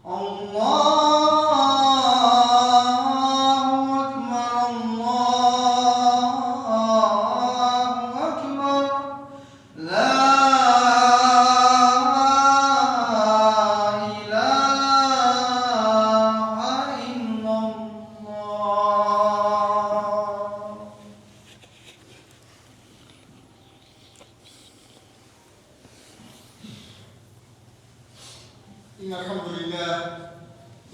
Аллаһу акбар, Аллаһу акбар, ла илаһа иллаллаһ. إن الحمد لله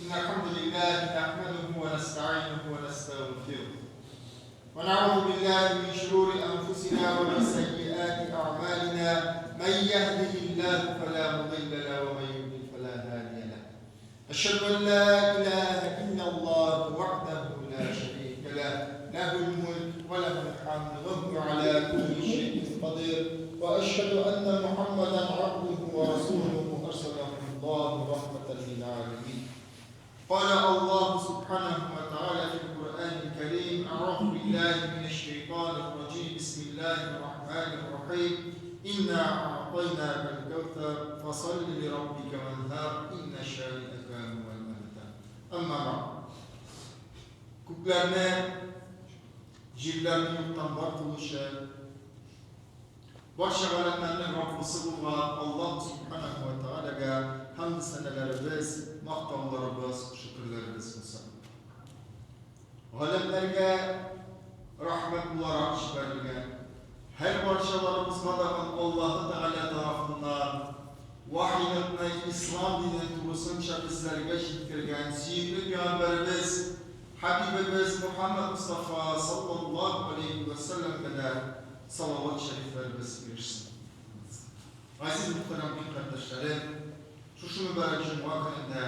إن الحمد لله نحمده ونستعينه ونستغفره ونعوذ بالله من شرور أنفسنا ومن سيئات أعمالنا من يهده الله فلا مضل له ومن يضلل فلا هادي له أشهد أن لا إله إلا الله وحده لا شريك له له الملك وله الحمد وهو على كل شيء قدير وأشهد أن محمدا عبده ورسوله أرسله الله رحمة للعالمين قال الله سبحانه وتعالى في القرآن الكريم أعوذ بالله من الشيطان الرجيم بسم الله الرحمن الرحيم إنا أعطيناك الكوثر فصل لربك وانهار إن شانئك هو الأبتر أما بعد Күкләрне, җирләрне юктан бар кылучы, барча галәмнәрнең Раббысы булган Аллаһ Субханаһу ва Тәгаләгә хәмде-сәнәләребез, мактауларыбыз, шөкерләребез булсын. Галәмнәргә рәхмәт буларак җибәрелгән, һәр барчаларыбызга тагын Аллаһы Тәгалә тарафыннан вахилыкны, ислам динен тулысынча безләргә җиткергән сөекле пәйгамбәребез, хәбибебез Мөхәммәд Мостафа саллаллаһу галәйһи вә сәлләмгә дә салават шәрифләребез ирешсен. Газиз мөхтәрәм дин кардәшләрем, шушы мөбарәк җомга көнендә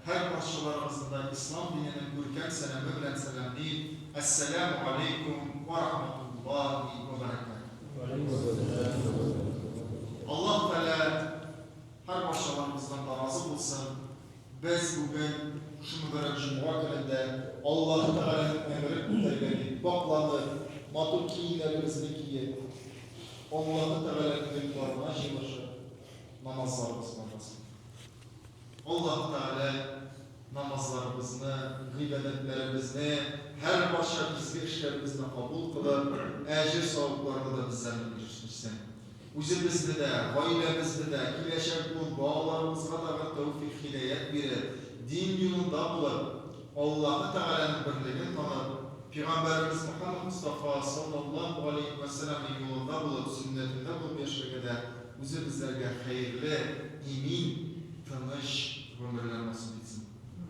һәр барчаларыгызны да ислам диненең күркәм сәламе белән сәламлим, Әссәләмү галәйкүм вә рахматуллаһи вә бәрәкәтүһ. Аллаһ Тәгалә һәр барчаларыбыздан да разый булсын. Без бүген шушы мөбарәк җомга көнендә Аллаһ Тәгаләнең әмерен үтәргә дип пакьланып, матур киемнәребезне киеп, Аллаһы Тәгаләнең йортларына җыелышып, намазларыбызны укысын. Аллаһы Тәгалә намазларыбызны, гыйбадәтләребезне, һәрбарча изге эшләребезне кабул кылып, әҗер-савапларны да безләрне ирештерсен. Үзебезне дә, гаиләбезне дә, киләчәк буын балаларыбызга тагын тәүфыйк-һидаять биреп, дин юлында булып, Аллаһы Тәгаләнең берлеген танып, Пигамбәребез Мөхәммәд Мостафа саллаллаһу галәйһи вә сәлләмнең юлында булып, сөннәтендә булып яшәргә дә Үзе безләргә хәерле, имин, тыныч гомерләр насыйп итсен,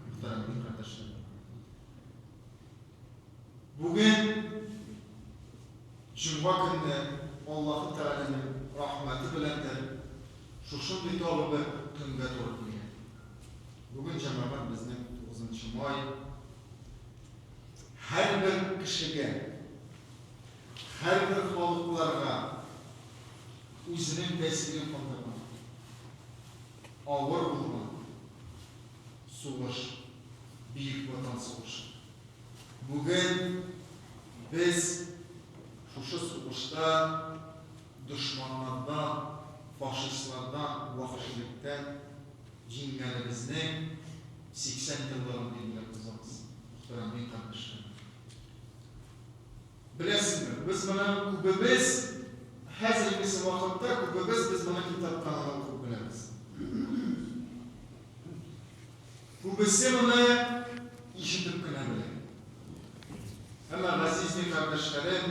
мөхтәрәм дин кардәшләрем. Бүген җомга көнне Аллаһы Тәгаләнең рәхмәте беләндер шушындый тагы бер көнгә туры килгән. Бүген, җәмәгать, безнең тугызынчы май. Һәрбер кешегә, һәрбер халыкларга үзенең тәэсирен калдырган, авыр булган сугыш, Бөек Ватан сугышы. Бүген без шушы сугышта дошманнардан, фашистлардан, вәхшилектән җиңгәнебезнең 80 еллыгын билгеләп узабыз, мөхтәрәм дин кардәшләрем. Беләсезме, без моны күбебез, хәзергесе вакытта күбебез без моны китаптан гына укып беләбез. Күбесе моны ишетеп кенә белә. Әмма, газиз дин кардәшләрем,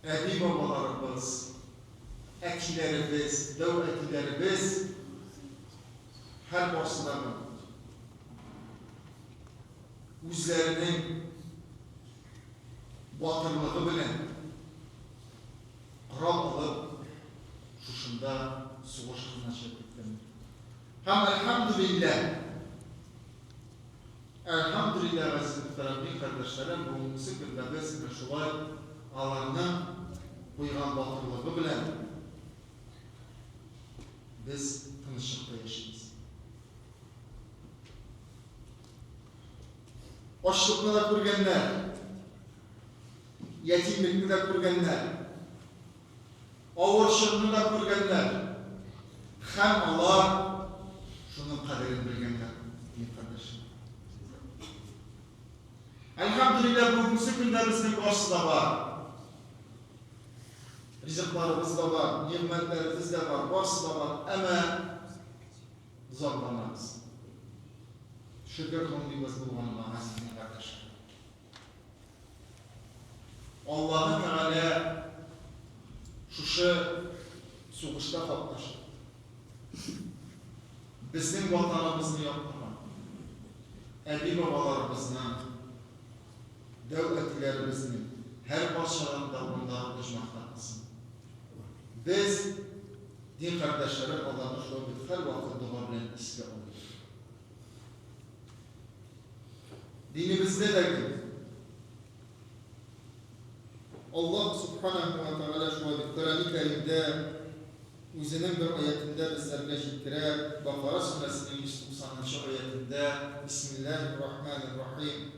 әби-бабаларыбыз, әтиләребез, дәү әтиләребез һәрбарсы да үзләренең батырлыгы белән корал алып, шушында сугыш кырына чыгып киткәннәр. Һәм әлхәмдүлилләһ, әлхәмдүлилләһ, газиз мөхтәрәм дин кардәшләрем, бүгенгесе көндә без менә шулай аларның куйган батырлыгы белән без тынычлыкта яшибез. Ачлыкны да күргәннәр, ятимлекне дә күргәннәр. Авыр чорны да күргәннәр һәм алар шуның кадерен белгәннәр. Дин кардәшем. Әлхәмдүлилләһ, бүгенге көндә безнең барысы да бар. Ризыкларыбыз да бар, нигъмәтләребез дә бар, барысы да бар. Әмма зарланабыз. Шөкер кылмыйбыз булганына, газиз дин кардәшем. Аллаһы Тәгалә шушы сугышта катнашып, безнең Ватаныбызны яклаган, әби-бабаларыбызның, дәү әтиләребезнең һәрбарчаларын да урыннарын оҗмахта кылсын. Без, дин кардәшләре, аларны шулай бит һәрвакыт дога белән искә алыйк. Динебездә дә гел Аллаһ Субханәһү вә Тәгалә шулай бит Коръәни Кәримдә үзенең бер аятендә безләргә җиткерә, Бакара сүрәсенең 190 нчы аятендә, Бисмиллаһир Рахманир Рахим,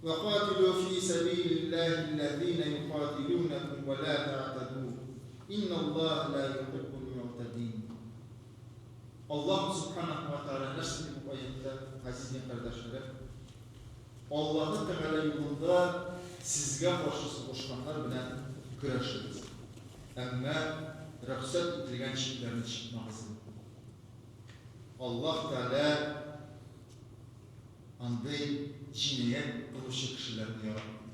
Вә катилү фи сәбилиллаһи лләзина юкатилүнәкүм вә лә тәгътәдү, инналлаһа лә юхиббул мугътәдин. Аллаһ Сүбхәнәһү вә Тәгалә нәрсә ди бу аятьтә, газиз дин кардәшләрем? Аллаһы Тәгалә юлында сезгә каршы сугышканнар белән көрәшегез, әмма рөхсәт ителгән чикләрне чыкмагыз, ди. Аллаһ Тәгалә андый җинаять кылучы кешеләрне яратмый.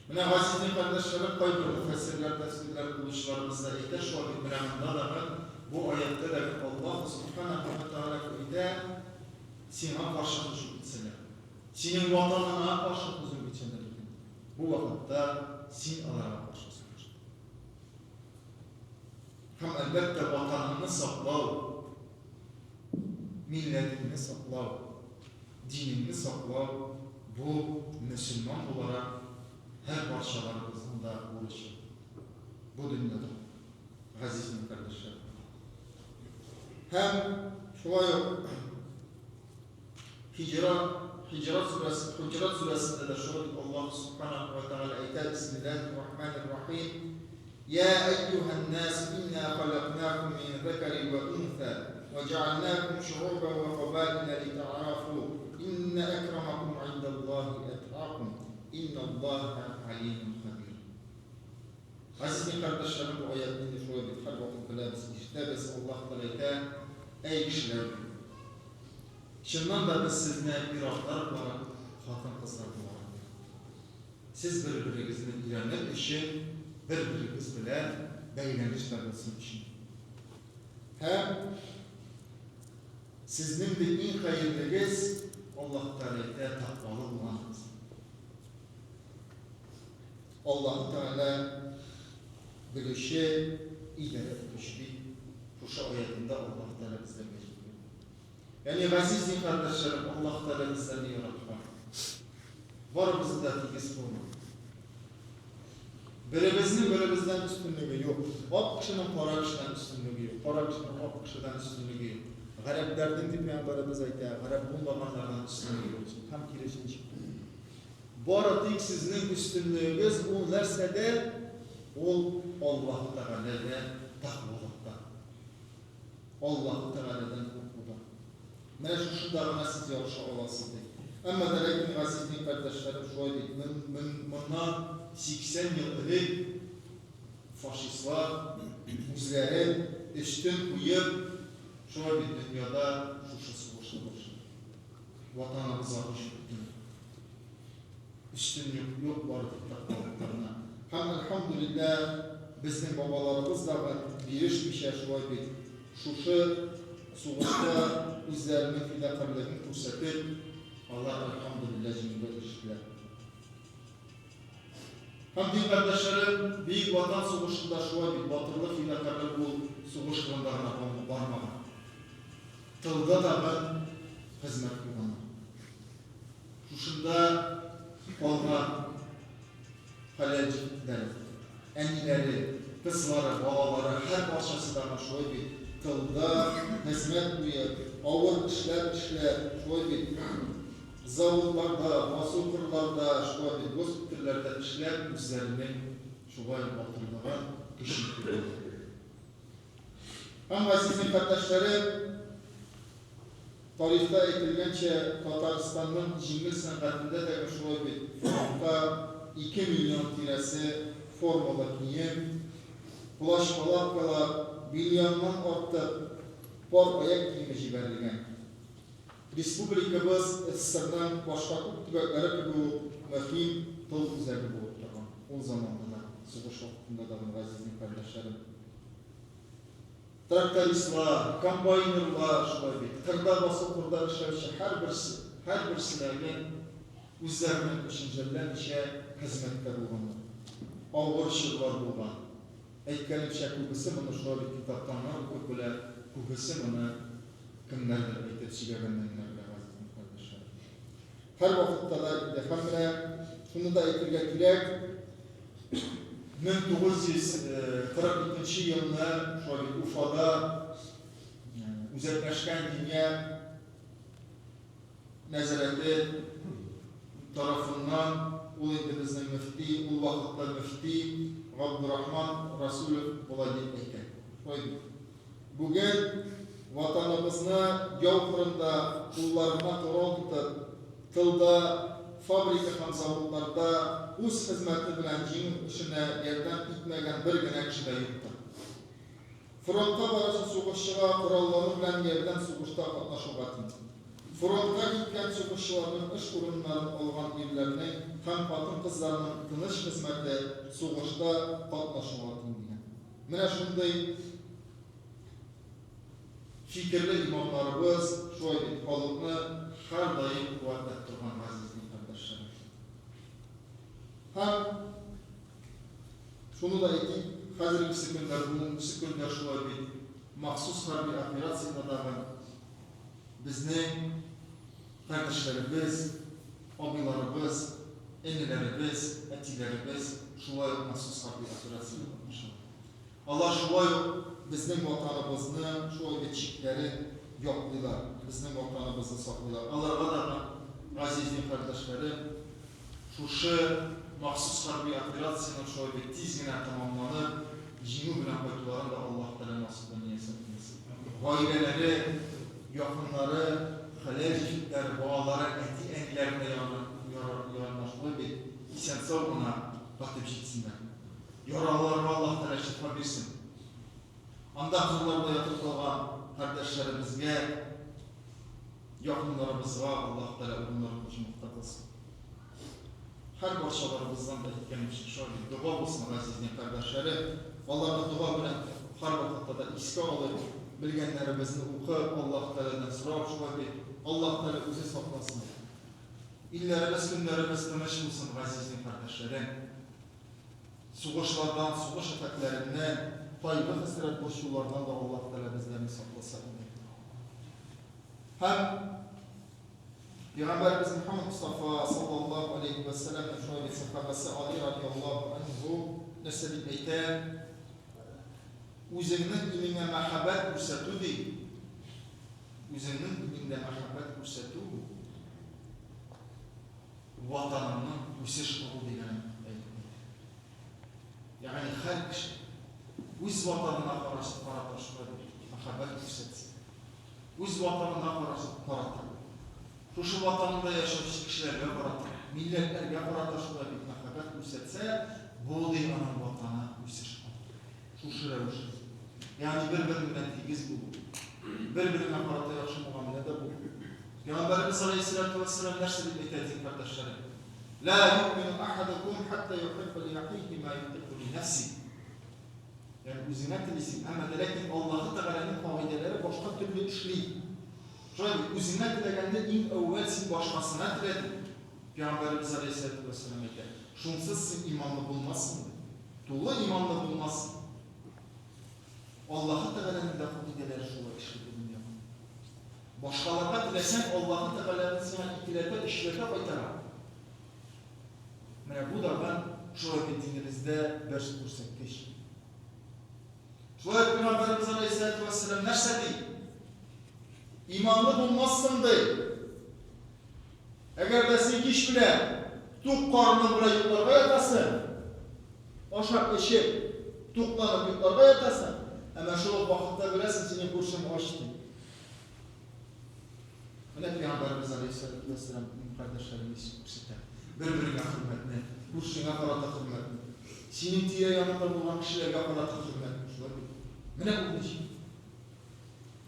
Менә газизнең кардәшләре, кайбер мөфәссирләр, тәфсирләр кылучыларыбыз да әйтә шулай бит, менә монда да бер, бу аятьтә дә бер Аллаһу Сүбхәнәһү вә Тәгалә әйтә, сиңа каршы һөҗүм итсәләр, синең ватаныңа каршы һөҗүм итсәләр икән, бу вакытта син аларга каршы сугыш. Һәм, әлбәттә, ватаныңны саклау, милләтеңне саклау, Динеңне саклау, бу мөселман буларак һәрбарчаларыбызның да бурычы бу дөньяда, газиз дин кардәшләрем. Һәм шулай ук Һиҗра, Һиҗрат сүрәсе, Хуҗрат сүрәсендә дә шулай дип Аллаһ Субханаһу ва Тәгалә әйтә, Бисмиллаһир Рахманир Рахим, Йә әййүһән нәс иннә халәкнакум мин зәкәрин вә үнсә вә җәгальнакум шугубән вә кабаилә литәгарафу иннә әкрамакум гыйндаллаһи әткакум инналлаһә галимун хәбир. Газиз дин кардәшләрем, бу аятьне инде шулай бит һәрвакыт беләбез, ишетәбез, Аллаһ Тәгалә әйтә, Әй кешеләр, ди, чыннан да без сезне ир-атлар буларак, хатын-кызлар буларак яраттык. Сез бер-берегезне өйрәнер өчен, бер-берегез белән бәйләнеш тә булсын өчен. Һәм сезнең дә иң хәерлегез, Аллаһ Тәгалә әйтә, тәкъвалы булганыгыз. Аллаһ Тәгалә белүче, идарә итүче дип, шушы аятында Аллаһ Тәгалә безләргә җиткерде. Ягъни, газиз дин кардәшләрем, Аллаһ Тәгалә безләрне яраткан. Барыбызны да тигез кылган. Беребезнең беребездән өстенлеге юк. Ак кешенең кара кешедән өстенлеге юк, кара кешенең ак кешедән өстенлеге юк. Гарәпләрнең, дип пәйгамбәребез әйтә, гарәп булмаганнардан өстенлеге юк. Һәм киресенчә. Бары тик сезнең өстенлегегез ул нәрсәдә? Ул Аллаһы Тәгаләдә тәкъвалыкта. Аллаһы Тәгаләдән куркуда. Менә шушында гына сез ярыша аласыз, ди. Әмма дә ләкин, газиз дин кардәшләрем, шулай бит, мен, мен, моннан 80 ел элек фашистлар үзләрен өстен куеп, шулай бит дөньяда шушы сугышны башлады. Ватаныбызга һөҗүм иттеләр. Өстенлек юк, бары тик тәкъвалыкта гына. Һәм, әлхәмдүлилләһ, безнең бабаларыбыз дагы бирешмичә шулай бит, шушы сугышта үзләренең фидакарьлеген күрсәтеп, алар, әлхәмдүлилләһ, җиңүгә ирештеләр. Һәм, дин кардәшләрем, Бөек Ватан сугышында шулай бит, батырлык, фидакарьлек ул сугыш кырында гына бармаган. Тылда дагы хезмәт куйганнар. Шушында калган хәләл җефетләре, әниләре, кызлары, балалары, һәрбарчасы дагы шулай бит тылда хезмәт куеп, авыр эшләр эшләп, шулай бит заводларда, басу-кырларда, шулай бит госпитальләрдә эшләп, үзләренең шулай батырлыгын, көчен куйганнар. Һәм, газиз кардәшләрем, тарихта әйтелгәнчә, Татарстанның җиңел сәнгатендә дә шулай бит, фронтка 2 миллион тирәсе формалы кием, плащ-палаткалар, миллионнан артык пар аяк киеме җибәрелгән. Республикабыз СССРның башка күп төбәкләре кебек үк мөһим тыл үзәге булып торган ул заманда да, сугыш вакытында да, газиз кардәшләрем. Трактористлар, комбайнерлар шулай бит, кырда, басу-кырда эшләүче һәрберсе, һәрберселәре үзләренең көчен жәлләмичә хезмәттә булганнар. Авыр чорлар булган. Әйткәнемчә, күбесе моны шулай бит китаптан гына укып белә, күбесе моны кемнәрдер әйтеп сөйләгәннән генә белә, газиз кардәшләрем. Һәрвакытта да инде һәм менә шуны да әйтергә кирәк, 1942 нче елны шулай бит Уфада Үзәкләшкән Диния нәзарәте тарафыннан, ул инде безнең мөфти, ул вакытта мөфти Габдурахман Расулев болай дип әйтә. Шулай бит. Бүген Ватаныбызны яу кырында кулларына корал тотып, тылда, фабрика һәм заводларда үз хезмәте белән җиңү эшенә ярдәм итмәгән бер генә кеше дә юктыр. Фронтка баручы сугышчыга кораллану белән ярдәм сугышта катнашуга тиң. Фронтка киткән сугышчыларның эш урыннарын алган ирләрнең һәм хатын-кызларның тыныч хезмәте сугышта катнашуга тиң, дигән. Менә шундый фикерле имамнарыбыз, шулай бит, халыкны һәрдаим куәтләп торган газиз дин кардәшләрем. Һәм шуны да әйтик, хәзергесе көндә, бүгенгесе көндә шулай бит, махсус хәрби операциядә дагы безнең кардәшләребез, абыйларыбыз, энеләребез, әтиләребез шулай ук махсус хәрби операциядә катнашалар. Алар шулай ук безнең Ватаныбызны, шулай бит чикләрен яклыйлар, безнең Ватаныбызны саклыйлар. Аларга да, газиз дин кардәшләрем, шушы махсус хәрби операциянең шулай бит тиз генә тәмамланып, җиңү белән кайтуларын да Аллаһ Тәгалә насыйп вә мияссәр әйләсен. Гаиләләре, якыннары, хәләл җефетләре, балалары, әти-әниләре дә янына шулай бит исән-сау гына кайтып җитсеннәр. Яралыларга Аллаһ Тәгалә шифа бирсен. Анда кырларда ятып калган кардәшләребезгә, якыннарыбызга Аллаһ Тәгалә урыннарын оҗмахта кылсын. Һәр барчаларыбыздан да әйткәнебезчә, шулай бит, дога булсын, газиз дин кардәшләре. Аларны дога белән һәрвакытта да искә алып, белгәннәребезне укып, Аллаһ Тәгаләдән сорап, шулай бит, Аллаһ Тәгалә үзе сакласын. Илләребез, көннәребез тыныч булсын, газиз дин кардәшләрем. Сугышлардан, сугыш афәтләреннән, кайгы-хәсрәт борчулардан да Аллаһ Тәгалә безләрне сакласа иде. Һәм Пәйгамбәребез Мөхәммәд Мостафа саллаллаһу алейһи вә сәлләмнең шулай бит сәхабәсе Али радиаллаһу анһу нәрсә дип әйтә? Үзеңнең илеңә мәхәббәт күрсәтү ди. Үзеңнең илеңдә мәхәббәт күрсәтү Ватаныңның үсеш алу дигәнен әйтеп әйтә. Ягъни һәр кеше үз Ватанына карата шулай бит мәхәббәт күрсәтсә, үз Ватанына карата, шушы Ватанында яшәүче кешеләргә карата, милләтләргә карата шулай бит мәхәббәт күрсәтсә, бу ди аның Ватаны үсеш алыр. Шушы рәвешле. Ягъни бер-берең белән тигез булу, бер-береңә карата яхшы мөгамәләдә булу. Пәйгамбәребез галәйһиссәлатү вәссәлам нәрсә дип әйтә, дин кардәшләрем? Ла юъмину ахадукум хатта юхибба ли ахихи ма юхиббу ли нәфси. Ягъни үзеңә телисең, әмма дә ләкин Аллаһы Тәгаләнең кагыйдәләре башка төрле эшли. Шулай бит, үзеңә теләгәнне иң әүвәл син башкасына телә дип, Пәйгамбәребез галәйһиссәлатү вәссәлам әйтә. Шунсыз син иманлы булмассың ди. Тулы иманлы булмассың. Аллаһы Тәгаләнең дә кагыйдәләре шулай эшли бу дөньяда. Башкаларга теләсәң, Аллаһы Тәгаләнең сиңа икеләтә, өчләтә кайтара. Менә бу дагын шулай бит динебездә бер күрсәткеч. Шулай ук Пәйгамбәребез алейһиссалату вәссәлам нәрсә ди? Иманлы булмассың ди. Әгәр дә син кич белән тук карының белән йокларга ятасың, ашап-эчеп, тукланып йокларга ятасың. Әмма шул ук вакытта беләсең, синең күршең ач ди. Менә пәйгамбәребез алейһиссалату вәссәлам кардәшләрен ничек күрсәтә. Бер-береңә хөрмәтне, күршеңә карата хөрмәтне, синең тирә-яныңда булган кешеләргә карата хөрмәтне, шулай бит. Менә ул ничек.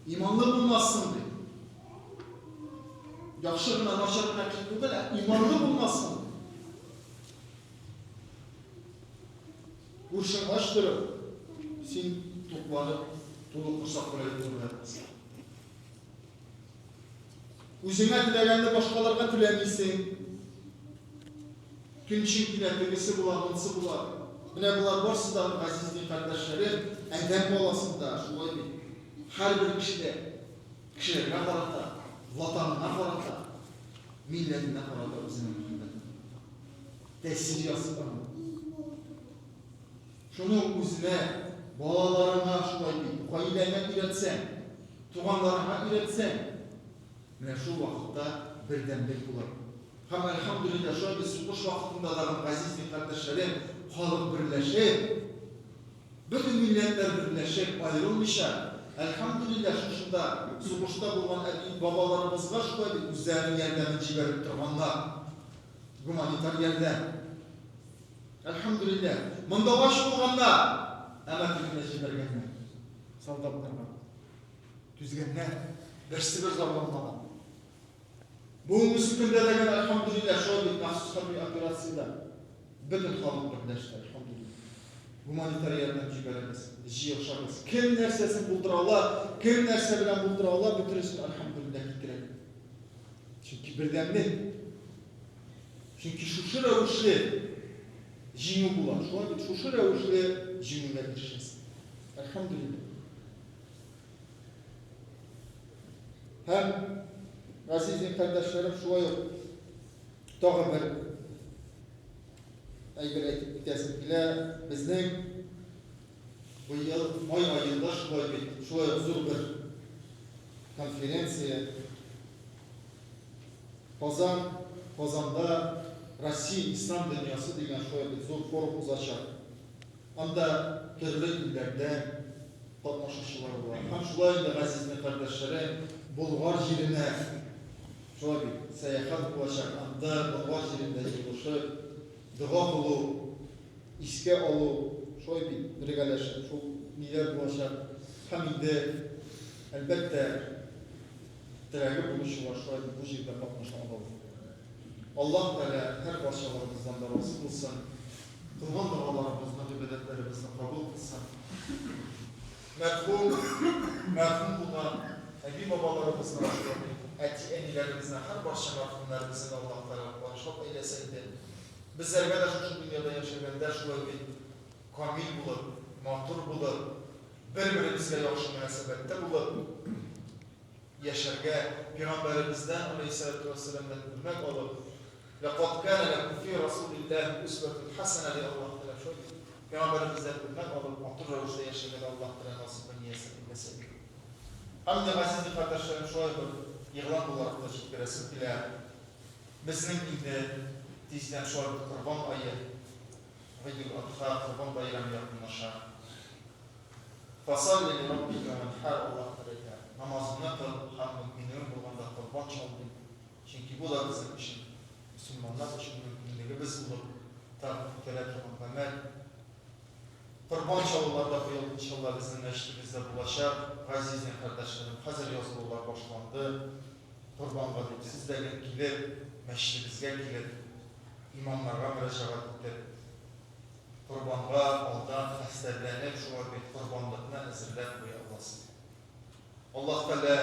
Иманлы булмассың ди. Яхшы гына, начар гына кеше түгел, ә иманлы булмассың ди. Күршең ач торып, син тукланып, тулы корсак белән йокларга ятасың. Үзеңә теләгәнне башкаларга теләмисең. Көнчең килә, тегесе була, монысы була. Менә болар барсы да, газиз дин кардәшләрем, адәм баласында шулай бит. Һәрбер кешедә, кешеләргә карата, ватанына карата, милләтенә карата үзенең мәхәббәте. Тәэсир ясый аның. Шуны ук үзенә, балаларыңа шулай бит, гаиләңә өйрәтсәң, туганнарыңа өйрәтсәң, менә шул вакытта бердәмлек булыр. Һәм, әлхәмдүлилләһ, шулай без сугыш вакытында да, газиз дин кардәшләрем, халык берләшеп, бөтен милләтләр берләшеп, аерылмыйча, әлхәмдүлилләһ, шушында сугышта булган әби, бабаларыбызга шулай бит үзләренең ярдәмен җибәреп торганнар. Гуманитар ярдәм. Әлхәмдүлилләһ. Монда ач булганнар, әмма тегендә җибәргәннәр. Солдатларга. Түзгәннәр. Берсе бер зарланмаган. Бүгенге көндә дә генә, әлхәмдүлилләһ, шулай бит махсус хәрби операциядә бөтен халык берләште, әлхәмдүлилләһ. Гуманитар ярдәм җибәрәбез, җыелышабыз. Кем нәрсәсен булдыра ала, кем нәрсә белән булдыра ала, бөтенесен, әлхәмдүлилләһ, китерә. Чөнки бердәмлек. Чөнки шушы рәвешле җиңү була. Шулай бит, шушы рәвешле җиңүгә ирешәсең. Әлхәмдүлилләһ. Һәм, газиз дин кардәшләрем, шулай ук тагы бер әйбер әйтеп китәсем килә. Безнең быел май аенда шулай бит, шулай ук зур бер конференция Казан, Казанда Россия ислам дөньясы дигән шулай бит зур форум узачак. Анда төрле илләрдән катнашучылар була. Һәм шулай инде, газизне кардәшләрем, Болгар җиренә шулай бит сәяхәт булачак. Анда Болгар җирендә җыелышып, дога кылу, искә алу, шулай бит бергәләшеп шул ниләр булачак. Һәм инде, әлбәттә, Теләге булучылар шулай ук бу җирдә катнаша алалар. Аллаһ Тәгалә һәр барчаларыбыздан да разый булсын, кылган догаларыбызны, гыйбадәтләребезне кабул кылсын. Мәрхүм, мәрхүм булган әби-бабаларыбызны да шулай ук, әти-әниләребезне, һәр барча мәрхүмнәребезне дә Аллаһ Тәгалә рухларын шат әйләсә иде. Безләргә дә шушы дөньяда яшәгәндә шулай бит камил булып, матур булып, бер-беребезгә яхшы мөнәсәбәттә булып, яшәргә, Пәйгамбәребездән, аләйһиссәләтү вәссәламнән үрнәк алып, Ләкад кәнә ләкүм фи Расулиллаһи үсвәтүн хәсәнә, ди Аллаһ Тәгалә, шулай бит? Пәйгамбәребездән үрнәк алып, матур рәвештә яшәргә дә Аллаһ Тәгалә насыйп вә мияссәр әйләсә иде. Һәм инде, газиз кардәшләрем, шулай бер игълан буларак та җиткерәсем килә, безнең инде тиздән шулай бер Корбан ае, Гыйдул-Адха, Корбан бәйрәме якынлаша. Фасалли ли раббика ванхар, Аллаһ Тәгалә әйтә, намазыңны кыл һәм мөмкинлегең булганда корбан чал, ди. Чөнки бу да безнең өчен, мөселманнар өчен мөмкинлегебез булып тагын үтәлә торган гамәл. Корбан чалулар да быел, иншалла, безнең мәчетебездә булачак. Газиз дин кардәшләрем, хәзер язылулар башланды. Корбанга дип, сез дә гел килеп, мәчетебезгә килеп, имамнарга мөрәҗәгать итеп, Корбанга алдан хәстәрләнеп, шулай бит корбанлыкны әзерләп куя аласың. Аллаһ Тәгалә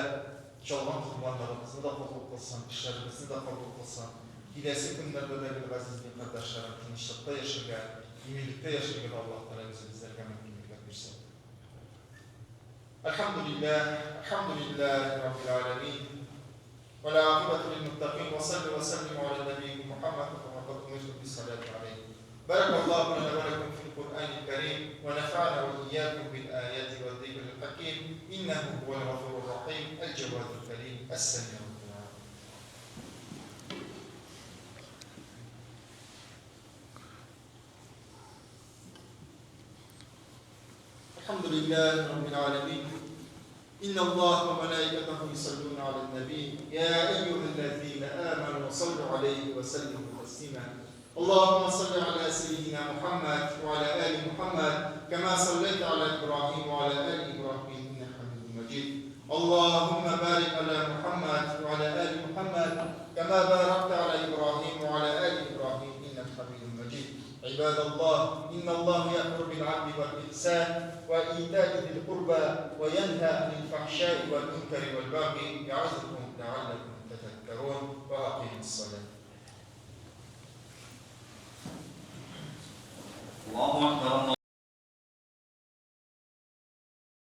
чалган корбаннарыбызны да кабул кылсын, эшләребезне дә кабул кылсын. Киләсе көннәрдә дә гел газиз дин кардәшләрем тынычлыкта яшәргә, иминлектә яшәргә дә Аллаһ Тәгалә үзе безләргә мөмкинлекләр бирсен. Әлхәмдүлилләһ, әлхәмдүлилләһи раббил галәмин. Вәл-гакыйбәту лил-муттакин, ва салли ва саллиму аля нәбийикум Мухаммад, ва кад умирту бис-салати алейһ. Баракаллаһу лана ва лакум фил-Куръанил кәрим, ва нәфә'ана ва ийякум бил-аяти ваз-зикрил хаким, иннәһу һувәл-гафурур рахим, әл-җәвадул кәрим, әс-сәми'уд дуа. Әлхәмдүлилләһ. لله رب العالمين إن الله وملائكته يصلون على النبي يا أيها الذين آمنوا صلوا عليه وسلموا تسليما اللهم صل على سيدنا محمد وعلى آل محمد كما صليت على إبراهيم وعلى آل إبراهيم إنك حميد مجيد اللهم بارك على محمد وعلى آل محمد كما باركت على إبراهيم وعلى آل إبراهيم إنك حميد مجيد عباد الله إن الله يأمر بالعدل والإحسان وإيتاء ذي القربى وينهى عن الفحشاء والمنكر والبغي يعظكم لعلكم تذكرون وأقيموا الصلاة. الله أكبر.